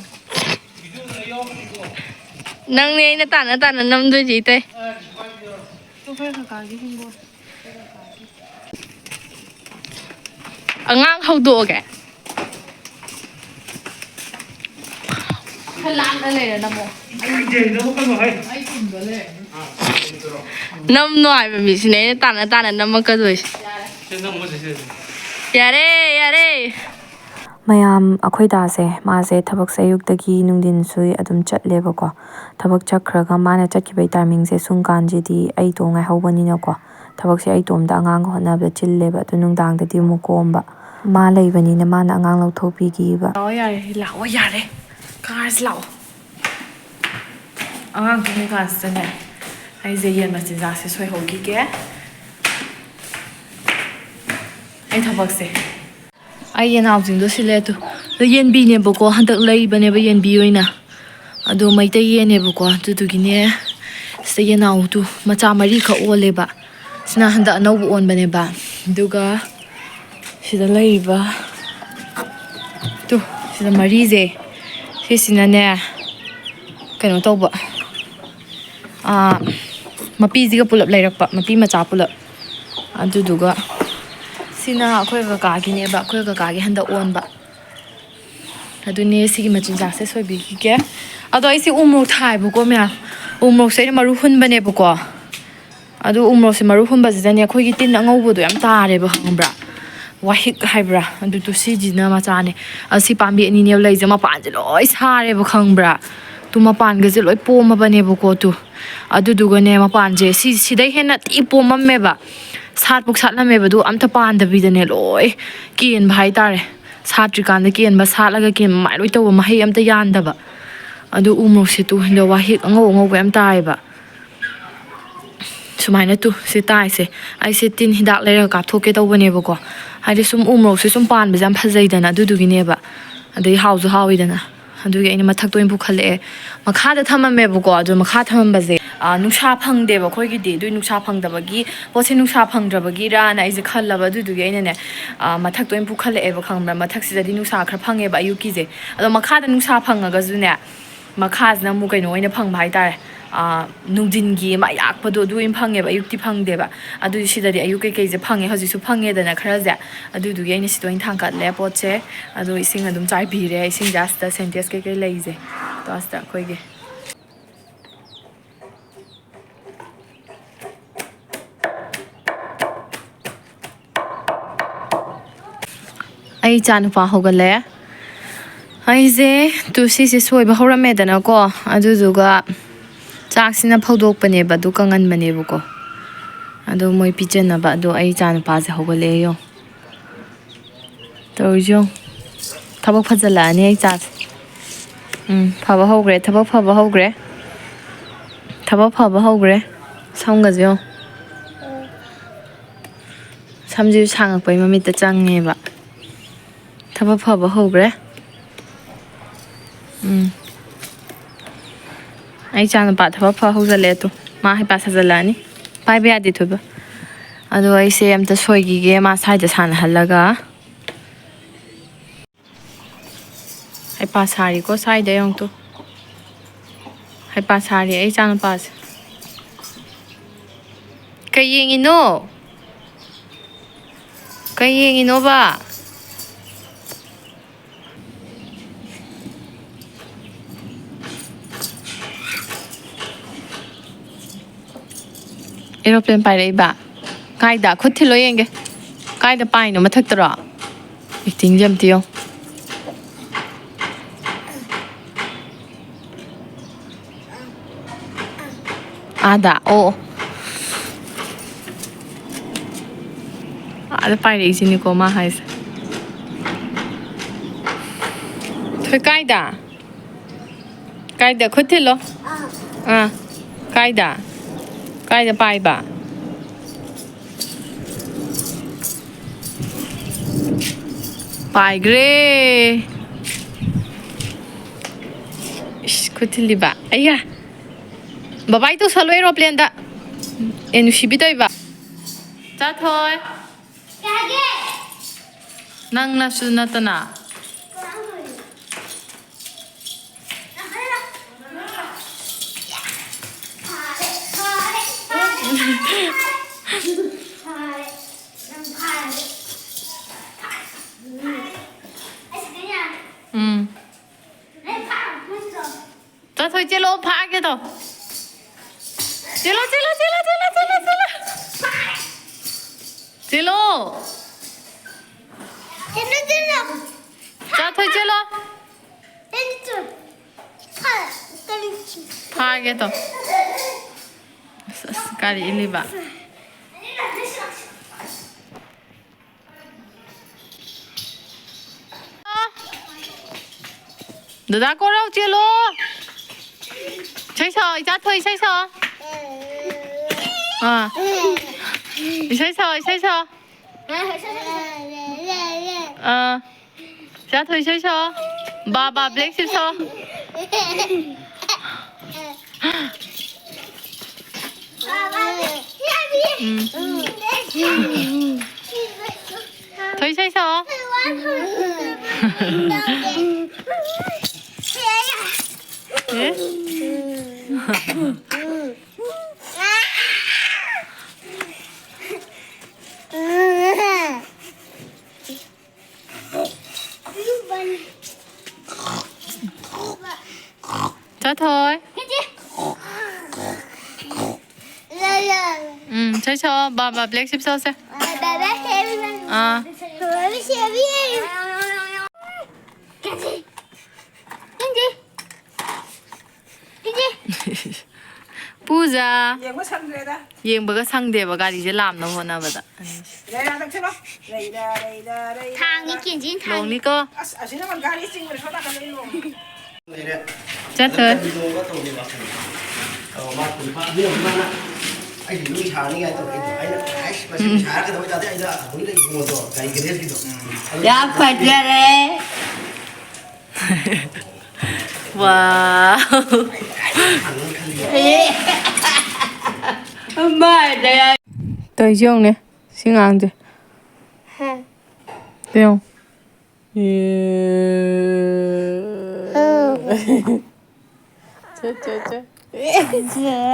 ꯅꯪꯅꯦ ꯑꯩꯅ ꯇꯥꯟꯅ ꯇꯥꯟꯅ ꯅꯝꯗꯣꯏꯁꯦ, ꯏꯇꯩ꯫ ꯑꯩꯈꯣꯏ ꯀꯀꯥꯒꯤ ꯍꯤꯡꯒꯣꯜ꯫ ꯑꯉꯥꯡ ꯍꯧꯗꯣꯛꯑꯒꯦ꯫ ꯈꯔ ꯂꯥꯞꯅ ꯂꯩꯔ ꯅꯝꯃꯣ꯫ ꯑꯩ ꯌꯦꯡꯗꯕ ꯀꯩꯅꯣ ꯍꯥꯏ꯫ ꯑꯩ ꯇꯨꯝꯗ ꯂꯩꯔꯅꯤ꯫ ꯅꯝꯅꯣ ꯍꯥꯏꯕ ꯃꯤꯁꯤꯅꯦ ꯑꯩꯅ ꯇꯥꯟꯅ ꯇꯥꯟꯅ ꯅꯝꯃꯛꯀꯗꯣꯏꯁꯦ꯫ ꯌꯥꯔꯦ꯫ ꯁꯦ, ꯅꯝꯃꯣ, ꯁꯦ, ꯁꯦ, ꯁꯦ꯫ ꯌꯥꯔꯦ, ꯌꯥꯔꯦ꯫ ꯃꯌꯥꯝ, ꯑꯩꯈꯣꯏ ꯗꯥꯁꯦ, ꯃꯥꯁꯦ ꯊꯕꯛꯁꯦ ꯑꯌꯨꯛꯇꯒꯤ ꯅꯨꯡꯊꯤꯟꯁꯨ ꯑꯗꯨꯝ ꯆꯠꯂꯦꯕꯀꯣ꯫ ꯊꯕꯛ ꯆꯠꯈ꯭ꯔꯒ ꯃꯥꯅ ꯆꯠꯈꯤꯕꯒꯤ ꯇꯥꯏꯃꯤꯡꯁꯦ ꯁꯨꯝ ꯀꯥꯟꯁꯤꯗꯤ ꯑꯩ ꯏꯇꯣꯝ ꯉꯥꯏꯍꯧꯕꯅꯤꯅꯀꯣ꯫ ꯊꯕꯛꯁꯦ ꯑꯩ ꯏꯇꯣꯝꯗ ꯑꯉꯥꯡꯒ ꯍꯣꯠꯅꯕꯗ ꯆꯤꯜꯂꯦꯕ꯫ ꯑꯗꯨ ꯅꯨꯡꯗꯥꯡꯗꯗꯤ ꯑꯃꯨꯛ ꯀꯣꯝꯕ꯫ ꯃꯥ ꯂꯩꯕꯅꯤꯅ ꯃꯥꯅ ꯑꯉꯥꯡ ꯂꯧꯊꯣꯛꯄꯤꯈꯤꯕ꯫ ꯂꯥꯛꯑꯣ ꯌꯥꯔꯦ, ꯂꯥꯛꯑꯣ ꯌꯥꯔꯦ꯫ ꯀꯥꯔꯁꯤ ꯂꯥꯛꯑꯣ꯫ ꯑꯉꯥꯡ ꯇꯨꯝꯃꯤ ꯀꯥꯟꯁꯤꯗꯅꯦ ꯑꯩꯁꯦ ꯌꯦꯟ ꯃꯆꯤꯟꯖꯥꯛꯁꯦ ꯁꯣꯏꯍꯧꯈꯤꯒꯦ꯫ ꯑꯩ ꯊꯕꯛꯁꯦ꯫ ꯑꯩ ꯌꯦꯅꯥꯎꯁꯤꯡꯗꯣ ꯁꯤꯜꯂꯦ ꯑꯗꯨ꯫ ꯑꯗꯣ ꯌꯦꯟꯕꯤꯅꯦꯕꯀꯣ, ꯍꯟꯗꯛ ꯂꯩꯕꯅꯦꯕ ꯌꯦꯟꯕꯤ ꯑꯣꯏꯅ꯫ ꯑꯗꯣ ꯃꯩꯇꯩ ꯌꯦꯟꯅꯦꯕꯀꯣ, ꯑꯗꯨꯗꯨꯒꯤꯅꯦ ꯁꯤꯗ ꯌꯦꯅꯥꯎꯗꯨ ꯃꯆꯥ ꯃꯔꯤꯈꯛ ꯑꯣꯜꯂꯦꯕ꯫ ꯁꯤꯅ ꯍꯟꯗꯛ ꯑꯅꯧꯕ ꯑꯣꯟꯕꯅꯦꯕ꯫ ꯑꯗꯨꯒ ꯁꯤꯗ ꯂꯩꯔꯤꯕ ꯇꯨ, ꯁꯤꯗ ꯃꯔꯤꯁꯦ, ꯁꯤꯁꯤꯅꯅꯦ ꯀꯩꯅꯣ ꯇꯧꯕ, ꯑꯥ, ꯃꯄꯤꯁꯤꯒ ꯄꯨꯂꯞ ꯂꯩꯔꯛꯄ, ꯃꯄꯤ ꯃꯆꯥ ꯄꯨꯂꯞ꯫ ꯑꯗꯨꯗꯨꯒ ꯁꯤꯅ ꯑꯩꯈꯣꯏ ꯀꯀꯥꯒꯤꯅꯦꯕ, ꯑꯩꯈꯣꯏ ꯀꯀꯥꯒꯤ ꯍꯟꯗꯛ ꯑꯣꯟꯕ꯫ ꯑꯗꯨꯅꯦ ꯁꯤꯒꯤ ꯃꯆꯤꯟꯖꯥꯛꯁꯦ ꯁꯣꯏꯕꯤꯈꯤꯒꯦ꯫ ꯑꯗꯣ ꯑꯩꯁꯦ ꯎ ꯃꯣꯔꯣꯛ ꯊꯥꯏꯕꯀꯣ ꯃꯌꯥꯝ꯫ ꯎ ꯃꯣꯔꯣꯛꯁꯦ ꯑꯩꯅ ꯃꯔꯨ ꯍꯨꯟꯕꯅꯦꯕꯀꯣ꯫ ꯑꯗꯣ ꯎ ꯃꯣꯔꯣꯛꯁꯦ ꯃꯔꯨ ꯍꯨꯟꯕꯁꯤꯗꯅꯦ ꯑꯩꯈꯣꯏꯒꯤ ꯇꯤꯟ ꯑꯉꯧꯕꯗꯣ ꯌꯥꯝ ꯇꯥꯔꯦꯕ, ꯈꯪꯕ꯭ꯔꯥ? ꯋꯥꯍꯤꯛ ꯍꯥꯏꯕ꯭ꯔꯥ, ꯑꯗꯨ ꯇꯨ ꯁꯤꯁꯤꯅ ꯃꯆꯥꯅꯦ꯫ ꯑꯁꯤ ꯄꯥꯝꯕꯤ ꯑꯅꯤꯅꯦꯕ ꯂꯩꯁꯦ, ꯃꯄꯥꯟꯁꯦ ꯂꯣꯏ ꯁꯥꯔꯦꯕ, ꯈꯪꯕ꯭ꯔꯥ? ꯇꯨ ꯃꯄꯥꯟꯒꯁꯦ ꯂꯣꯏ ꯄꯣꯝꯃꯕꯅꯦꯕꯀꯣ꯫ ꯇꯨ ꯑꯗꯨꯗꯨꯒꯅꯦ, ꯃꯄꯥꯟꯁꯦ ꯁꯤ ꯁꯤꯗꯩ ꯍꯦꯟꯅ ꯊꯤ ꯄꯣꯝꯃꯝꯃꯦꯕ, ꯁꯥꯠꯄꯨ ꯁꯥꯠꯂꯝꯃꯦꯕ, ꯑꯗꯨ ꯑꯝꯇ ꯄꯥꯟꯗꯕꯤꯗꯅꯦ ꯂꯣꯏ ꯀꯦꯟꯕ ꯍꯥꯏꯇꯥꯔꯦ꯫ ꯁꯥꯠꯇ꯭ꯔꯤꯀꯥꯟꯗ ꯀꯦꯟꯕ, ꯁꯥꯠꯂꯒ ꯀꯦꯟꯕ, ꯃꯥꯏ ꯂꯣꯏ ꯇꯧꯕ, ꯃꯍꯩ ꯑꯝꯇ ꯌꯥꯟꯗꯕ꯫ ꯑꯗꯨ ꯎ ꯃꯣꯔꯣꯛꯁꯦ ꯇꯨ ꯍꯟꯗꯛ ꯋꯥꯍꯤꯛ ꯑꯉꯧ ꯑꯉꯧꯕ ꯌꯥꯝ ꯇꯥꯏꯌꯦꯕ꯫ ꯁꯨꯃꯥꯏꯅ ꯇꯨ ꯁꯤ ꯇꯥꯏꯁꯦ, ꯑꯩꯁꯦ ꯇꯤꯟ ꯍꯤꯗꯥꯛ ꯂꯩꯔꯒ ꯀꯥꯞꯊꯣꯛꯀꯦ ꯇꯧꯕꯅꯦꯕꯀꯣ꯫ ꯍꯥꯏꯗꯤ ꯁꯨꯝ ꯎ ꯃꯣꯔꯣꯛꯁꯦ ꯁꯨꯝ ꯄꯥꯟꯕꯁꯦ ꯌꯥꯝ ꯐꯖꯩꯗꯅ, ꯑꯗꯨꯗꯨꯒꯤꯅꯦꯕ꯫ ꯑꯗꯩ ꯍꯥꯎꯁꯨ ꯍꯥꯎꯋꯤꯗꯅ꯫ ꯑꯗꯨꯒꯤ ꯑꯩꯅ ꯃꯊꯛꯇ ꯑꯣꯏꯅ ꯄꯨꯈꯠꯂꯛꯑꯦ꯫ ꯃꯈꯥꯗ ꯊꯝꯃꯝꯃꯦꯕꯀꯣ, ꯑꯗꯣ ꯃꯈꯥ ꯊꯝꯃꯝꯕꯁꯦ, ꯑ, ꯅꯨꯡꯁꯥ ꯐꯪꯗꯦꯕ ꯑꯩꯈꯣꯏꯒꯤꯗꯤ꯫ ꯑꯗꯨꯏ ꯅꯨꯡꯁꯥ ꯐꯪꯗꯕꯒꯤ, ꯄꯣꯠꯁꯦ ꯅꯨꯡꯁꯥ ꯐꯪꯗ꯭ꯔꯕꯒꯤꯔꯥꯅ ꯑꯩꯁꯦ ꯈꯜꯂꯕ꯫ ꯑꯗꯨꯗꯨꯒꯤ ꯑꯩꯅꯅꯦ, ꯑ, ꯃꯊꯛꯇ ꯑꯣꯏꯅ ꯄꯨꯈꯠꯂꯛꯑꯦꯕ, ꯈꯪꯕ꯭ꯔꯥ? ꯃꯊꯛꯁꯤꯗꯗꯤ ꯅꯨꯡꯁꯥ ꯈꯔ ꯐꯪꯉꯦꯕ ꯑꯌꯨꯛꯀꯤꯁꯦ꯫ ꯑꯗꯣ ꯃꯈꯥꯗ ꯅꯨꯡꯁꯥ ꯐꯪꯉꯒꯁꯨꯅꯦ, ꯃꯈꯥꯁꯤꯅ ꯑꯃꯨꯛ ꯀꯩꯅꯣ ꯑꯣꯏꯅ ꯐꯪꯕ ꯍꯥꯏꯇꯥꯔꯦ꯫ ꯑꯥ, ꯅꯨꯡꯊꯤꯟꯒꯤ ꯑꯃ ꯌꯥꯛꯄꯗꯣ, ꯑꯗꯨ ꯑꯣꯏꯅ ꯐꯪꯉꯦꯕ, ꯑꯌꯨꯛꯇꯤ ꯐꯪꯗꯦꯕ꯫ ꯑꯗꯨ ꯁꯤꯗꯗꯤ ꯑꯌꯨꯛ ꯀꯩꯀꯩꯁꯦ ꯐꯪꯉꯦ, ꯍꯧꯖꯤꯛꯁꯨ ꯐꯪꯉꯦꯗꯅ ꯈꯔꯁꯦ꯫ ꯑꯗꯨꯗꯨꯒꯤ ꯑꯩꯅ ꯁꯤꯗ ꯑꯣꯏꯅ ꯊꯥꯡꯀꯠꯂꯦ ꯄꯣꯠꯁꯦ꯫ ꯑꯗꯣ ꯏꯁꯤꯡ ꯑꯗꯨꯝ ꯆꯥꯏꯕꯤꯔꯦ, ꯏꯁꯤꯡꯁꯦ ꯑꯁꯤꯗ ꯁꯦꯟꯇꯦꯛꯁ ꯀꯩꯀꯩ ꯂꯩꯁꯦ, ꯑꯗꯣ ꯑꯁꯤꯗ ꯑꯩꯈꯣꯏꯒꯤ꯫ ꯑꯩ ꯏꯆꯥ ꯅꯨꯄꯥ ꯍꯧꯒꯠꯂꯦ꯫ ꯑꯩꯁꯦ ꯇꯨ ꯁꯤꯁꯦ ꯁꯣꯏꯕ ꯍꯧꯔꯝꯃꯦꯗꯅꯀꯣ, ꯑꯗꯨꯗꯨꯒ ꯆꯥꯛꯁꯤꯅ ꯐꯧꯗꯣꯛꯄꯅꯦꯕ, ꯑꯗꯨ ꯀꯪꯍꯟꯕꯅꯦꯕꯀꯣ, ꯑꯗꯣ ꯃꯣꯏ ꯄꯤꯖꯅꯕ꯫ ꯑꯗꯣ ꯑꯩ ꯏꯆꯥ ꯅꯨꯄꯥꯁꯦ ꯍꯧꯒꯠꯂꯛꯑꯦ, ꯌꯦꯡꯉꯣ꯫ ꯇꯧꯔꯤꯁꯦ ꯌꯦꯡꯉꯣ꯫ ꯊꯕꯛ ꯐꯖꯜꯂꯛꯑꯅꯤ ꯑꯩ ꯏꯆꯥꯁꯦ꯫ ꯎꯝ, ꯐꯕ ꯍꯧꯈ꯭ꯔꯦ, ꯊꯕꯛ ꯐꯕ ꯍꯧꯈ꯭ꯔꯦ, ꯊꯕꯛ ꯐꯕ ꯍꯧꯈ꯭ꯔꯦ꯫ ꯁꯝꯒꯁꯦ ꯌꯦꯡꯉꯣ꯫ ꯁꯝꯁꯤꯁꯨ ꯁꯥꯡꯉꯛꯄꯩ ꯃꯃꯤꯠꯇ ꯆꯪꯉꯦꯕ꯫ ꯊꯕꯛ ꯐꯕ ꯍꯧꯈ꯭ꯔꯦ꯫ ꯎꯝ꯫ ꯑꯩ ꯏꯆꯥꯅꯨꯄꯥ ꯊꯕꯛ ꯐ ꯍꯧꯖꯜꯂꯦ꯫ ꯇꯨ ꯃꯥ ꯍꯩꯄꯥ ꯁꯥꯖꯜꯂꯛꯑꯅꯤ꯫ ꯄꯥꯏꯕ ꯌꯥꯗꯦ ꯊꯣꯏꯕ꯫ ꯑꯗꯣ ꯑꯩꯁꯦ ꯑꯝꯇ ꯁꯣꯏꯈꯤꯒꯦ, ꯃꯥ ꯁ꯭ꯋꯥꯏꯗ ꯁꯥꯟꯅꯍꯜꯂꯒ꯫ ꯍꯩꯄꯥ ꯁꯥꯔꯤꯀꯣ ꯁ꯭ꯋꯥꯏꯗ ꯌꯦꯡꯉꯨ ꯇꯨ꯫ ꯍꯩꯄꯥ ꯁꯥꯔꯤ ꯑꯩ ꯏꯆꯥꯅꯨꯄꯥꯁꯦ꯫ ꯀꯩ ꯌꯦꯡꯉꯤꯅꯣ? ꯀꯩ ꯌꯦꯡꯉꯤꯅꯣꯕ? ꯑꯦꯔꯣꯄ꯭ꯂꯦꯟ ꯄꯥꯏꯔꯛꯏꯕ? ꯀꯥꯏꯗ? ꯈꯨꯠ ꯊꯤꯜꯂꯣ ꯌꯦꯡꯒꯦ꯫ ꯀꯥꯏꯗ ꯄꯥꯏꯅꯣ? ꯃꯊꯛꯇꯔꯣ? ꯑꯦꯛꯇꯤꯡꯁꯦ ꯑꯝꯇ ꯌꯦꯡꯉꯣ꯫ ꯑꯥꯗ꯫ ꯑꯣ, ꯑꯣ꯫ ꯑꯥꯗ ꯄꯥꯏꯔꯛꯏꯁꯤꯅꯤꯀꯣ ꯃꯥ ꯍꯥꯏꯁꯦ꯫ ꯊꯣꯏ, ꯀꯥꯏꯗ? ꯀꯥꯏꯗ? ꯈꯨꯠ ꯊꯤꯜꯂꯣ꯫ ꯑꯥ꯫ ꯀꯥꯏꯗ? ꯀꯥꯏꯗ ꯄꯥꯏꯕ? ꯄꯥꯏꯒ꯭ꯔꯦ꯫ ꯏꯁ, ꯈꯨꯠ ꯊꯤꯜꯂꯤꯕ꯫ ꯑꯩꯌꯥ꯫ ꯕꯕꯥꯏ ꯇꯧꯁꯜꯂꯣ ꯑꯦꯔꯣꯄ꯭ꯂꯦꯟꯗ꯫ ꯑꯦ, ꯅꯨꯡꯁꯤꯕꯤ ꯇꯧꯏꯕ꯫ ꯆꯥꯊꯣꯏ꯫ ꯀꯩ ꯍꯥꯏꯒꯦ? ꯅꯪꯅꯁꯨ ꯅꯠꯇꯅ꯫ ꯎꯝ꯫ ꯆꯠꯊꯣꯏ ꯆꯦꯜꯂꯣ, ꯐꯥꯒꯦ ꯇꯧ꯫ ꯆꯦꯜꯂꯣ, ꯆꯦꯜꯂꯣ, ꯆꯦꯜꯂꯣ꯫ ꯆꯦꯜꯂꯣ꯫ ꯆꯠꯊꯣꯏ ꯆꯦꯜꯂꯣ꯫ ꯐꯥꯒꯦ ꯇꯧ꯫ ꯑꯁ, ꯑꯁ, ꯀꯔꯤ ꯏꯜꯂꯤꯕ? ꯗꯗꯥ ꯀꯣꯔꯧ ꯆꯦꯜꯂꯣ꯫ ꯏꯁꯩ ꯁꯛꯑꯣ, ꯏꯆꯥ ꯊꯣꯏ, ꯏꯁꯩ ꯁꯛꯑꯣ꯫ ꯑꯥ꯫ ꯏꯁꯩ ꯁꯛꯑꯣ, ꯏꯁꯩ ꯁꯛꯑꯣ꯫ ꯑꯥ꯫ ꯏꯆꯥ ꯊꯣꯏ, ꯏꯁꯩ ꯁꯛꯑꯣ꯫ ꯕꯥ ꯕꯥ ꯕ꯭ꯂꯦꯛ ꯁꯤꯞ ꯁꯛꯑꯣ꯫ ꯎꯝ꯫ ꯊꯣꯏ ꯏꯁꯩ ꯁꯛꯑꯣ꯫ ꯑꯦ? ꯆꯠꯊꯣꯏ꯫ ꯎꯝ, ꯏꯁꯩ ꯁꯛꯑꯣ꯫ ꯕꯥ ꯕꯥ ꯕ꯭ꯂꯦꯛ ꯁꯤꯞ ꯁꯛꯑꯣꯁꯦ꯫ ꯑꯥ꯫ ꯄꯨꯖꯥ꯫ ꯌꯦꯡꯕ ꯁꯪꯗ꯭ꯔꯦꯗ꯫ ꯌꯦꯡꯕꯒ ꯁꯪꯗꯦꯕ ꯒꯥꯔꯤꯁꯦ ꯂꯥꯝꯅꯕ ꯍꯣꯠꯅꯕꯗ꯫ ꯂꯩꯔꯥ ꯅꯛꯁꯤꯜꯂꯣ꯫ ꯂꯩꯔꯥ, ꯂꯩꯔꯥ, ꯂꯩꯔꯥ꯫ ꯊꯥꯡꯉꯤ, ꯀꯦꯟꯖꯤꯅ ꯊꯥꯡꯉꯤ꯫ ꯂꯣꯡꯅꯤꯀꯣ꯫ ꯑꯁ, ꯑꯁꯤꯅ ꯒꯥꯔꯤ ꯆꯤꯡꯕꯗ ꯁꯣꯝ ꯅꯥꯀꯟꯗ ꯂꯣꯡꯉꯤ꯫ ꯂꯩꯔꯦ꯫ ꯆꯠꯊꯣꯏ꯫ ꯑꯗꯨꯒ ꯇꯧꯒꯦꯕ꯫ ꯑꯣ, ꯃꯥ ꯀꯨꯟꯊ꯭ꯔꯥ, ꯑꯗꯨ ꯃꯥꯅ ꯑꯩꯒꯤ ꯃꯤ ꯁꯥꯔꯅꯤ ꯀꯥꯏꯅ ꯇꯧꯔꯛꯏꯗꯣ꯫ ꯑꯩꯅ, "ꯑꯩꯁ, ꯃꯁꯤ ꯎꯝ꯫ ꯁꯥꯔꯒꯗꯕ ꯑꯣꯏꯇꯥꯔꯗꯤ ꯑꯩꯅ ꯑꯗꯨꯝ ꯂꯩ ꯄꯣꯠꯇꯣ, ꯒꯥꯔꯤ ꯒꯦꯔꯦꯖꯀꯤꯗꯣ꯫ ꯎꯝ꯫ ꯌꯥꯝ ꯐꯖꯔꯦ꯫ ꯋꯥꯎ꯫ ꯃꯥꯏꯗ ꯌꯥꯏ꯫ ꯇꯧꯔꯤꯁꯦ ꯌꯦꯡꯉꯨꯅꯦ, ꯁꯤ ꯉꯥꯡꯁꯦ꯫ ꯍꯥ꯫ ꯌꯦꯡꯉꯨ꯫ ꯆꯠ, ꯆꯠ, ꯆꯠ꯫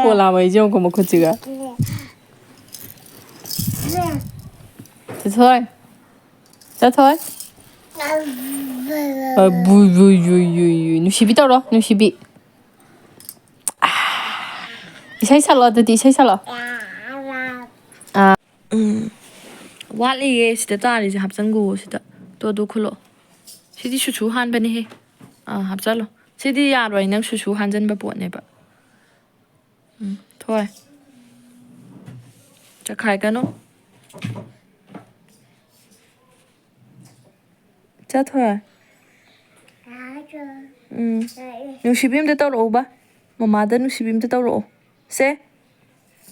ꯐꯣꯟ ꯂꯥꯝꯕ ꯑꯩꯁꯦ ꯌꯦꯡꯉꯨꯀꯣ ꯃꯈꯨꯠꯁꯤꯒ꯫ ꯆꯠꯊꯣꯏ꯫ ꯆꯠꯊꯣꯏ꯫ ꯑ, ꯕꯨꯏ, ꯕꯨꯏ, ꯕꯨꯏ, ꯕꯨꯏ, ꯕꯨꯏ꯫ ꯅꯨꯡꯁꯤꯕꯤ ꯇꯧꯔꯣ, ꯅꯨꯡꯁꯤꯕꯤ꯫ ꯑꯥ꯫ ꯏꯁꯩ ꯁꯛꯂꯣ ꯑꯗꯨꯗꯤ, ꯏꯁꯩ ꯁꯛꯂꯣ꯫ ꯑꯥ꯫ ꯎꯝ꯫ ꯋꯥꯠꯂꯤꯌꯦ ꯁꯤꯗ ꯇꯥꯔꯤꯁꯦ, ꯍꯥꯞꯆꯟꯒꯣ ꯁꯤꯗ꯫ ꯇꯣ, ꯑꯗꯨ ꯈꯨꯜꯂꯣ꯫ ꯁꯤꯗꯤ ꯁꯨꯁꯨ ꯍꯥꯟꯕꯅꯦꯍꯦ꯫ ꯑꯥ, ꯍꯥꯞꯆꯜꯂꯣ꯫ ꯁꯤꯗꯤ ꯌꯥꯔꯣꯏ, ꯅꯪ ꯁꯨꯁꯨ ꯍꯥꯟꯖꯟꯕ ꯄꯣꯠꯅꯦꯕ꯫ ꯎꯝ, ꯊꯣꯏ꯫ ꯆꯈꯥꯏꯒꯅꯨ꯫ ꯆꯠꯊꯣꯏ꯫ ꯎꯝ꯫ ꯅꯨꯡꯁꯤꯕꯤ ꯑꯝꯇ ꯇꯧꯔꯛꯎꯕ꯫ ꯃꯃꯥꯗ ꯅꯨꯡꯁꯤꯕꯤ ꯑꯝꯇ ꯇꯧꯔꯛꯑꯣ꯫ ꯁꯦ꯫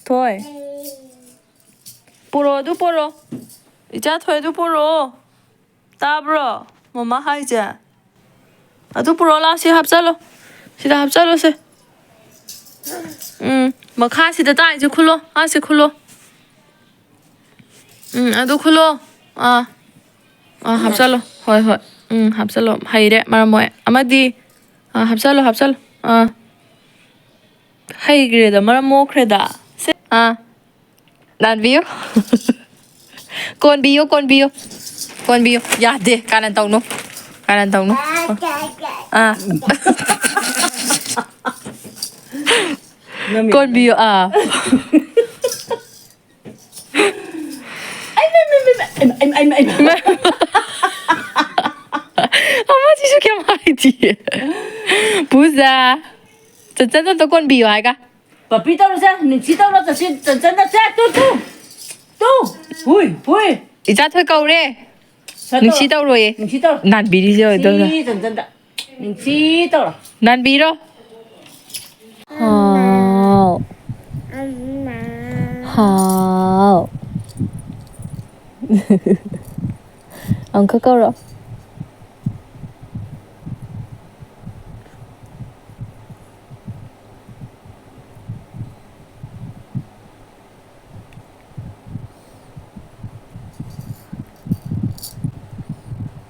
ꯊꯣꯏ꯫ ꯄꯨꯔꯛꯑꯣ, ꯑꯗꯨ ꯄꯨꯔꯛꯑꯣ꯫ ꯏꯆꯥ ꯊꯣꯏ, ꯑꯗꯨ ꯄꯨꯔꯛꯑꯣ꯫ ꯇꯥꯕ꯭ꯔꯣ? ꯃꯃꯥ ꯍꯥꯏꯁꯦ꯫ ꯑꯗꯨ ꯄꯨꯔꯛꯑꯣ ꯂꯥꯎ, ꯁꯤ ꯍꯥꯞꯆꯜꯂꯣ꯫ ꯁꯤꯗ ꯍꯥꯞꯆꯜꯂꯣꯁꯦ꯫ ꯎꯝ, ꯃꯈꯥꯁꯤꯗ ꯇꯥꯛꯏꯁꯦ ꯈꯨꯜꯂꯣ꯫ ꯑꯥꯁꯦ ꯈꯨꯜꯂꯣ꯫ ꯎꯝ, ꯑꯗꯨ ꯈꯨꯜꯂꯣ꯫ ꯑꯥ꯫ ꯑꯥ, ꯍꯥꯞꯆꯜꯂꯣ꯫ ꯍꯣꯏ, ꯍꯣꯏ꯫ ꯎꯝ, ꯍꯥꯞꯆꯜꯂꯣ꯫ ꯍꯩꯔꯦ, ꯃꯔꯝ ꯃꯣꯛꯑꯦ꯫ ꯑꯃꯗꯤ, ꯑꯥ, ꯍꯥꯞꯆꯜꯂꯣ, ꯍꯥꯞꯆꯜꯂꯣ꯫ ꯑꯥ꯫ ꯍꯩꯈ꯭ꯔꯦꯗ, ꯃꯔꯝ ꯃꯣꯛꯈ꯭ꯔꯦꯗ꯫ ꯁꯦ꯫ ꯑꯥ꯫ ꯅꯥꯟꯕꯤꯌꯨ꯫ ꯀꯣꯟꯕꯤꯌꯨ, ꯀꯣꯟꯕꯤꯌꯨ꯫ ꯀꯣꯟꯕꯤꯌꯨ꯫ ꯌꯥꯗꯦ꯫ ꯀꯥꯔꯟ ꯇꯧꯅꯨ꯫ ꯀꯥꯔꯟ ꯇꯧꯅꯨ꯫ ꯑꯥ꯫ ꯅꯃꯤꯠ꯫ ꯀꯣꯟꯕꯤꯌꯨ꯫ ꯑꯥ꯫ ꯑꯩ, ꯃꯩ, ꯃꯩ, ꯃꯩ, ꯃꯩ꯫ ꯑꯩꯃ, ꯑꯩꯃ, ꯑꯩꯃ, ꯑꯩꯃ꯫ ꯑꯃꯁꯤꯁꯨ ꯀꯌꯥꯝ ꯍꯥꯏꯗꯤꯌꯦ꯫ ꯄꯨꯖꯥ꯫ ꯆꯟꯆꯟꯗꯣ ꯑꯝꯇ ꯀꯣꯟꯕꯤꯌꯣ ꯍꯥꯏꯒ꯫ ꯄꯄꯤ ꯇꯧꯔꯁꯦ, ꯅꯨꯡꯁꯤ ꯇꯧꯔꯣ, ꯆꯠꯁꯤ, ꯆꯟꯆꯟꯗ ꯁꯦ, ꯇꯨ, ꯇꯨ, ꯇꯨ꯫ ꯍꯨꯏ, ꯍꯨꯏ꯫ ꯏꯆꯥꯊꯣꯏ ꯀꯧꯔꯦ꯫ ꯁꯦ ꯇꯧꯔꯣ꯫ ꯅꯨꯡꯁꯤ ꯇꯧꯔꯣꯏꯌꯦ꯫ ꯅꯨꯡꯁꯤ ꯇꯧꯔꯣ꯫ ꯅꯥꯟꯕꯤꯔꯤꯁꯦ ꯑꯣꯏꯗꯣꯏꯅꯦ꯫ ꯁꯤ ꯆꯟꯆꯟꯗ꯫ ꯅꯨꯡꯁꯤ ꯇꯧꯔꯣ꯫ ꯅꯥꯟꯕꯤꯔꯣ꯫ ꯍꯥꯎ꯫ ꯍꯥꯎ꯫ ꯑꯃꯨꯛꯀ ꯀꯧꯔꯣ꯫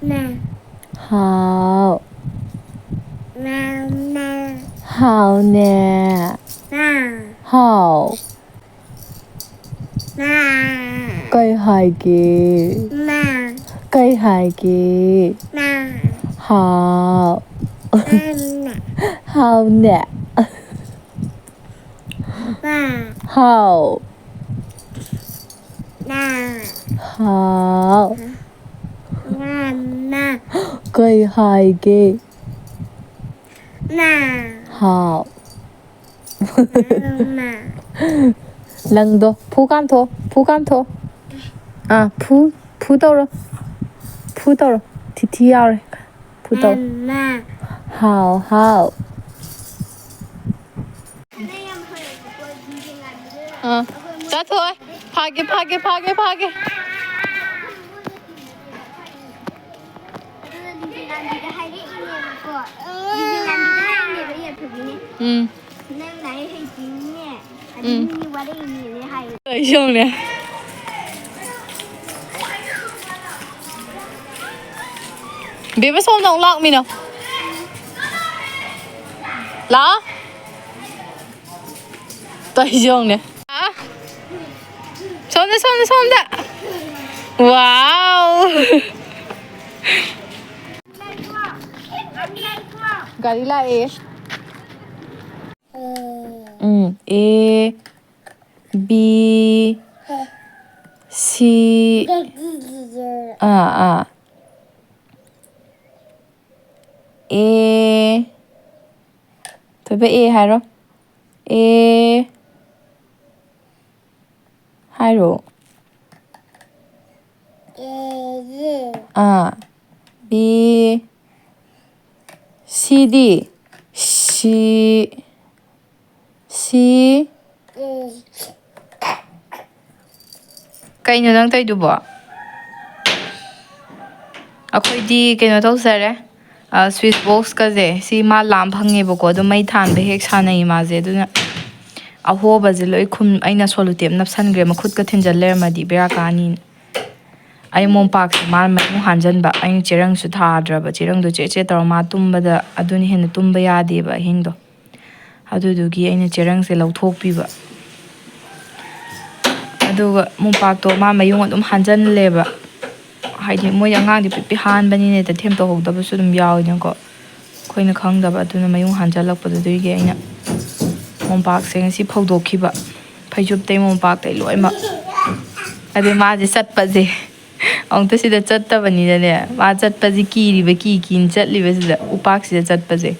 ꯃꯥ꯫ ꯍꯥꯎ꯫ ꯃꯥ, ꯃꯥ꯫ ꯍꯥꯎꯅꯦ꯫ ꯃꯥ꯫ ꯍꯥꯎ꯫ ꯃꯥ꯫ ꯀꯩ ꯍꯥꯏꯒꯦ? ꯃꯥ꯫ ꯀꯩ ꯍꯥꯏꯒꯦ? ꯃꯥ꯫ ꯍꯥꯎ꯫ ꯃꯥ, ꯃꯥ꯫ ꯍꯥꯎꯅꯦ꯫ ꯃꯥ꯫ ꯍꯥꯎ꯫ ꯃꯥ꯫ ꯍꯥꯎ꯫ ꯃꯥ, ꯃꯥ꯫ ꯀꯩ ꯍꯥꯏꯒꯦ? ꯃꯥ꯫ ꯍꯥꯎ꯫ ꯃꯥ꯫ ꯂꯪꯗꯣ ꯐꯨ ꯀꯥꯝꯊꯣꯛꯑꯣ, ꯐꯨ ꯀꯥꯝꯊꯣꯛꯑꯣ꯫ ꯑꯥ, ꯐꯨ, ꯐꯨ ꯇꯧꯔꯣ꯫ ꯐꯨ ꯇꯧꯔꯣ꯫ ꯊꯤꯊꯤ ꯌꯥꯎꯔꯦ꯫ ꯐꯨ ꯇꯧꯔꯣ꯫ ꯃꯥ꯫ ꯍꯥꯎ, ꯍꯥꯎ꯫ ꯑꯥ, ꯆꯥꯊꯣꯛꯑꯣ꯫ ꯐꯥꯒꯦ, ꯐꯥꯒꯦ, ꯐꯥꯒꯦ, ꯐꯥꯒꯦ꯫ ꯑꯗꯨꯅ ꯂꯤꯟꯖꯦ ꯉꯥꯟꯕꯤꯗ ꯍꯥꯏꯔꯛꯏꯅꯦꯕꯀꯣ꯫ ꯂꯤꯟꯖꯦ ꯉꯥꯟꯕꯤꯗ ꯍꯥꯏꯔꯛꯏꯅꯦꯕ, ꯌꯥꯏꯐꯕꯤꯅꯦ꯫ ꯎꯝ꯫ ꯅꯪ ꯂꯥꯏꯔꯤꯛ ꯍꯩꯇꯦꯅꯦ꯫ ꯑꯗꯩ ꯎꯝ꯫ ꯃꯤ ꯋꯥꯔꯛꯏꯅꯦꯅꯦ ꯍꯥꯏꯌꯦ꯫ ꯑꯩ ꯁꯣꯝꯅꯦ꯫ ꯕꯦꯕ ꯁꯣꯝꯗ ꯑꯃꯨꯛ ꯂꯥꯛꯃꯤꯅꯣ꯫ ꯂꯥꯛꯑꯣ꯫ ꯇꯧꯔꯤꯁꯦ ꯌꯦꯡꯉꯨꯅꯦ꯫ ꯑꯥ꯫ ꯁꯣꯝꯗ, ꯁꯣꯝꯗ, ꯁꯣꯝꯗ꯫ ꯋꯥꯎ꯫ ꯒꯥꯔꯤ ꯂꯥꯛꯑꯦ꯫ ꯎꯝ, A, B, ꯁꯤ꯫ ꯑꯥ, ꯑꯥ꯫ ꯑꯦ꯫ ꯊꯣꯏꯕ, ꯑꯦ ꯍꯥꯏꯔꯣ꯫ ꯑꯦ꯫ ꯍꯥꯏꯔꯣ꯫ ꯑꯥ꯫ ꯕꯤ꯫ ꯁꯤꯗꯤ꯫ ꯁꯤ꯫ ꯁꯤ꯫ ꯀꯩꯅꯣ ꯅꯪ ꯇꯧꯔꯤꯗꯨꯕꯣ? ꯑꯩꯈꯣꯏꯗꯤ ꯀꯩꯅꯣ ꯇꯧꯖꯔꯦ꯫ ꯑ, switch boxꯀꯁꯦ ꯁꯤ ꯃꯥ ꯂꯥꯝ ꯐꯪꯉꯦꯕꯀꯣ, ꯑꯗꯣ ꯃꯩ ꯊꯥꯟꯕ ꯍꯦꯛ ꯁꯥꯟꯅꯩ ꯃꯥꯁꯦ꯫ ꯑꯗꯨꯅ ꯑꯍꯣꯕꯁꯦ ꯂꯣꯏ ꯈꯨꯝ-, ꯑꯩꯅ ꯁꯣꯂꯨꯇꯦꯞ ꯅꯞꯁꯟꯈ꯭ꯔꯦ, ꯃꯈꯨꯠꯀ ꯊꯤꯟꯖꯜ ꯂꯩꯔꯝꯃꯗꯤ ꯕꯦꯔꯥ ꯀꯥꯅꯤꯅ꯫ ꯑꯩ ꯃꯣꯝꯄꯥꯛꯁꯦ ꯃꯥꯅ ꯃꯌꯨꯡ ꯍꯥꯟꯖꯟꯕ, ꯑꯩꯅ ꯆꯦꯔꯪꯁꯨ ꯊꯥꯗ꯭ꯔꯕ, ꯆꯦꯔꯪꯗꯣ ꯆꯦꯠ ꯆꯦꯠ ꯇꯧꯔ ꯃꯥ ꯇꯨꯝꯕꯗ ꯑꯗꯨꯅ ꯍꯦꯟꯅ ꯇꯨꯝꯕ ꯌꯥꯗꯦꯕ ꯑꯍꯤꯡꯗꯣ꯫ ꯑꯗꯨꯗꯨꯒꯤ ꯑꯩꯅ ꯆꯦꯔꯪꯁꯦ ꯂꯧꯊꯣꯛꯄꯤꯕ꯫ ꯑꯗꯨꯒ ꯃꯣꯝꯄꯥꯛꯇꯣ ꯃꯥ ꯃꯌꯨꯡ ꯑꯗꯨꯝ ꯍꯥꯟꯖꯜꯂꯦꯕ꯫ ꯍꯥꯏꯗꯤ ꯃꯣꯏꯗꯤ ꯑꯉꯥꯡꯗꯤ ꯄꯤꯛ ꯄꯤꯛ ꯍꯥꯟꯕꯅꯤꯅ ꯍꯦꯛꯇ ꯊꯦꯝ ꯇꯧꯍꯧꯗꯕꯁꯨ ꯑꯗꯨꯝ ꯌꯥꯎꯋꯤꯗꯅꯀꯣ꯫ ꯑꯩꯈꯣꯏꯅ ꯈꯪꯗꯕ, ꯑꯗꯨꯅ ꯃꯌꯨꯡ ꯍꯥꯟꯖꯜꯂꯛꯄꯗꯨꯗꯒꯤ ꯑꯩꯅ ꯃꯣꯝꯄꯥꯛꯁꯦ ꯉꯁꯤ ꯐꯧꯗꯣꯛꯈꯤꯕ꯫ ꯐꯩꯖꯨꯞꯇꯩ ꯃꯣꯝꯄꯥꯛꯇꯩ ꯂꯣꯏꯅꯃꯛ꯫ ꯑꯗꯩ ꯃꯥꯁꯦ ꯆꯠꯄꯁꯦ ꯑꯃꯨꯛꯇ ꯁꯤꯗ ꯆꯠꯇꯕꯅꯤꯅꯅꯦ, ꯃꯥ ꯆꯠꯄꯁꯦ ꯀꯤꯔꯤꯕ, ꯀꯤ ꯀꯤꯅ ꯆꯠꯂꯤꯕꯁꯤꯗ ꯎꯄꯥꯛꯁꯤꯗ ꯆꯠꯄꯁꯦ꯫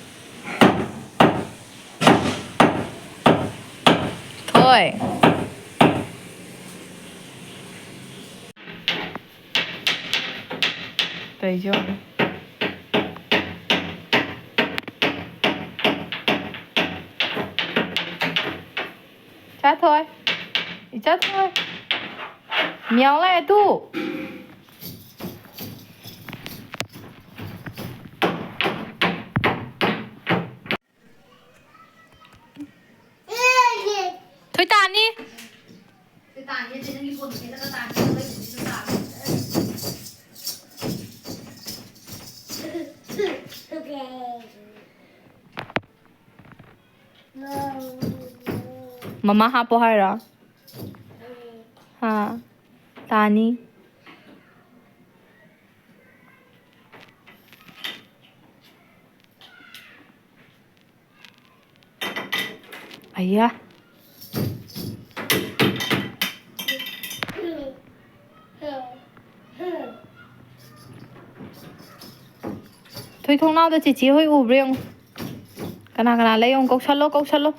ꯊꯣꯏ꯫ ꯇꯧꯔꯤꯁꯦ ꯌꯦꯡꯉꯨꯅꯦ꯫ ꯏꯆꯥꯊꯣꯏ, ꯏꯆꯥꯊꯣꯏ, ꯃꯤꯌꯥꯎ ꯂꯥꯛꯑꯦ ꯇꯨ꯫ ꯊꯣꯏ ꯇꯥꯅꯤ꯫ ꯃꯃꯥ ꯍꯥꯞꯄꯣ ꯍꯥꯏꯔꯣ? ꯍꯥ, ꯇꯥꯅꯤ꯫ ꯑꯌꯥ꯫ ꯑꯩꯈꯣꯏ ꯊꯣꯡꯅꯥꯎꯗ ꯆꯤꯆꯦ ꯍꯣꯏ ꯎꯕ꯭ꯔꯥ ꯌꯦꯡꯉꯨ꯫ ꯀꯅꯥ ꯀꯅꯥ ꯂꯩ ꯌꯦꯡꯉꯨ꯫ ꯀꯧꯁꯜꯂꯣ, ꯀꯧꯁꯜꯂꯣ꯫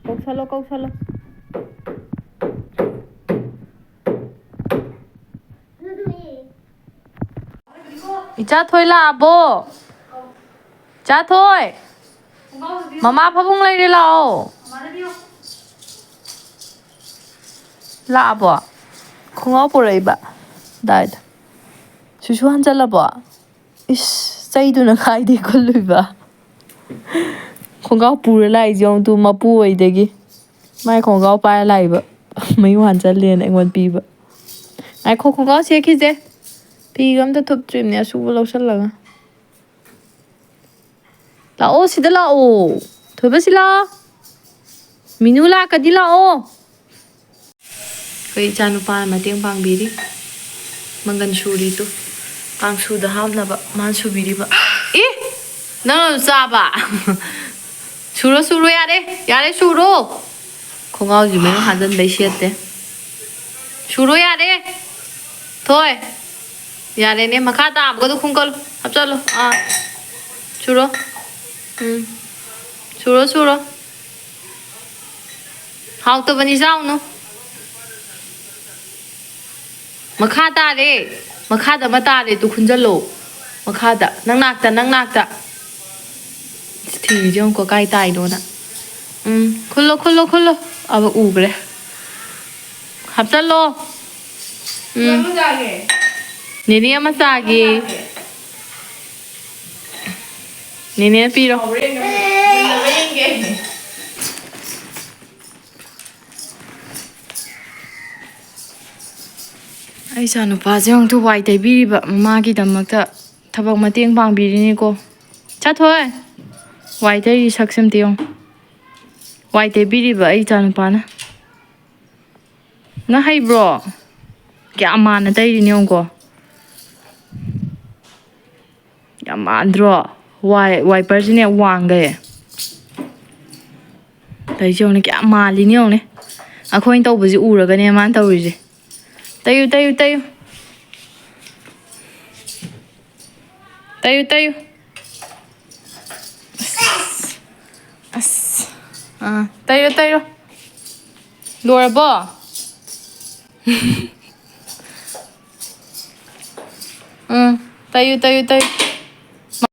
ꯀꯧꯁꯜꯂꯣ, ꯀꯧꯁꯜꯂꯣ꯫ ꯏꯆꯥ ꯊꯣꯏ ꯂꯥꯛꯑꯕꯣ? ꯏꯆꯥ ꯊꯣꯏ! ꯃꯃꯥ ꯐꯃꯨꯡ ꯂꯩꯔꯦ, ꯂꯥꯛꯑꯣ꯫ ꯂꯥꯛꯑꯕꯣ? ꯈꯣꯡꯒ꯭ꯔꯥꯎ ꯄꯨꯔꯛꯏꯕ꯫ ꯗꯥꯏꯗ꯫ ꯁꯨꯁꯨ ꯍꯟꯖꯜꯂꯕꯣ? ꯏꯁ, ꯆꯩꯗꯨꯅ ꯀꯥꯏꯗꯩ ꯈꯨꯜꯂꯨꯏꯕ? ꯈꯣꯡꯒ꯭ꯔꯥꯎ ꯄꯨꯔ ꯂꯥꯛꯏꯁꯦ ꯌꯦꯡꯉꯨ ꯇꯨ, ꯃꯄꯨ ꯑꯣꯏꯗꯒꯤ꯫ ꯃꯥꯏ ꯈꯣꯡꯒ꯭ꯔꯥꯎ ꯄꯥꯏꯔ ꯂꯥꯛꯏꯕ꯫ ꯃꯌꯨ ꯍꯥꯟꯖꯜꯂꯦꯅ ꯑꯩꯉꯣꯟꯗ ꯄꯤꯕ꯫ ꯉꯥꯏꯈꯣ, ꯈꯣꯡꯒ꯭ꯔꯥꯎ ꯁꯦꯠꯈꯤꯁꯦ꯫ ꯐꯤꯒ ꯑꯝꯇ ꯊꯨꯞꯇ꯭ꯔꯤꯕꯅꯦ ꯑꯁꯨꯕ ꯂꯧꯁꯜꯂꯒ꯫ ꯂꯥꯛꯑꯣ, ꯁꯤꯗ ꯂꯥꯛꯑꯣ꯫ ꯊꯣꯏꯕ, ꯁꯤ ꯂꯥꯛꯑꯣ꯫ ꯃꯤꯅꯨ ꯂꯥꯛꯀꯗꯤ ꯂꯥꯛꯑꯣ꯫ ꯑꯩꯈꯣꯏ ꯏꯆꯥꯅꯨꯄꯥꯅ ꯃꯇꯦꯡ ꯄꯥꯡꯕꯤꯔꯤ꯫ ꯃꯪꯒꯟ ꯁꯨꯔꯤꯗꯨ ꯀꯥꯡꯁꯨꯗ ꯍꯥꯞꯅꯕ ꯃꯥꯅ ꯁꯨꯕꯤꯔꯤꯕ꯫ ꯑꯦ! ꯅꯪꯅ ꯆꯥꯕ? ꯁꯨꯔꯣ, ꯁꯨꯔꯣ, ꯌꯥꯔꯦ꯫ ꯌꯥꯔꯦ, ꯁꯨꯔꯣ꯫ ꯈꯣꯡꯒ꯭ꯔꯥꯎꯁꯤ ꯃꯅꯨꯡ ꯍꯥꯟꯖꯟꯕꯩ ꯁꯦꯠꯇꯦ꯫ ꯁꯨꯔꯣ, ꯌꯥꯔꯦ꯫ ꯊꯣꯏ꯫ ꯌꯥꯔꯦꯅꯦ, ꯃꯈꯥ ꯇꯥꯕꯒꯗꯣ ꯈꯨꯡꯀꯜꯂꯨ꯫ ꯍꯥꯞꯆꯜꯂꯨ꯫ ꯑꯥ꯫ ꯁꯨꯔꯣ꯫ ꯎꯝ꯫ ꯁꯨꯔꯣ, ꯁꯨꯔꯣ꯫ ꯍꯥꯎꯇꯕꯅꯤ, ꯆꯥꯎꯅꯨ꯫ ꯃꯈꯥ ꯇꯥꯔꯦ꯫ ꯃꯈꯥꯗ ꯑꯃ ꯇꯥꯔꯦ꯫ ꯇꯨ ꯈꯨꯟꯖꯜꯂꯣ꯫ ꯃꯈꯥꯗ꯫ ꯅꯪ ꯅꯥꯛꯇ, ꯅꯪ ꯅꯥꯛꯇ꯫ ꯊꯤꯔꯤꯁꯦ ꯌꯦꯡꯉꯨꯀꯣ, ꯀꯥꯏ ꯇꯥꯏꯅꯣꯅ꯫ ꯎꯝ꯫ ꯈꯨꯜꯂꯣ, ꯈꯨꯜꯂꯣ, ꯈꯨꯜꯂꯣ꯫ ꯑꯕ ꯎꯈ꯭ꯔꯦ꯫ ꯍꯥꯞꯆꯜꯂꯣ꯫ ꯎꯝ꯫ ꯅꯦꯅꯦ ꯑꯃ ꯆꯥꯒꯦ꯫ ꯅꯦꯅꯦꯅ ꯄꯤꯔꯣ꯫ ꯑꯩ ꯏꯆꯥꯅꯨꯄꯥꯁꯦ ꯑꯃꯨꯛꯇ ꯋꯥꯏ ꯇꯩꯕꯤꯔꯤꯕ ꯃꯃꯥꯒꯤꯗꯃꯛꯇ ꯊꯕꯛ ꯃꯇꯦꯡ ꯄꯥꯡꯕꯤꯔꯤꯅꯤꯀꯣ꯫ ꯆꯥꯊꯣꯏ! ꯋꯥꯏ ꯇꯩꯔꯤ ꯁꯛꯁꯦ ꯑꯝꯇ ꯌꯦꯡꯉꯨ꯫ ꯋꯥꯏ ꯇꯩꯕꯤꯔꯤꯕ ꯑꯩ ꯏꯆꯥꯅꯨꯄꯥꯅ꯫ ꯅꯪ ꯍꯩꯕ꯭ꯔꯣ? ꯀꯌꯥꯝ ꯃꯥꯟꯅ ꯇꯩꯔꯤꯅꯣ ꯌꯦꯡꯉꯨꯀꯣ꯫ ꯌꯥꯝ ꯃꯥꯟꯗ꯭ꯔꯣ? ꯋꯥꯏ-, ꯋꯥꯏꯄꯔꯁꯤꯅ ꯌꯥꯝ ꯋꯥꯡꯈ꯭ꯔꯦ꯫ ꯇꯧꯔꯤꯁꯦ ꯌꯦꯡꯉꯨꯅꯦ, ꯀꯌꯥꯝ ꯃꯥꯜꯂꯤꯅꯣ ꯌꯦꯡꯉꯨꯅꯦ꯫ ꯑꯩꯈꯣꯏꯅ ꯇꯧꯕꯁꯤ ꯎꯔꯒꯅꯦ ꯃꯥꯅ ꯇꯧꯔꯤꯁꯦ꯫ ꯇꯩꯌꯨ, ꯇꯩꯌꯨ, ꯇꯩꯌꯨ꯫ ꯇꯩꯌꯨ, ꯇꯩꯌꯨ꯫ ꯑꯁ, ꯑꯁ꯫ ꯑꯥ, ꯇꯩꯌꯨ, ꯇꯩꯌꯨ꯫ ꯂꯣꯏꯔꯕꯣ? ꯎꯝ, ꯇꯩꯌꯨ, ꯇꯩꯌꯨ, ꯇꯩꯌꯨ꯫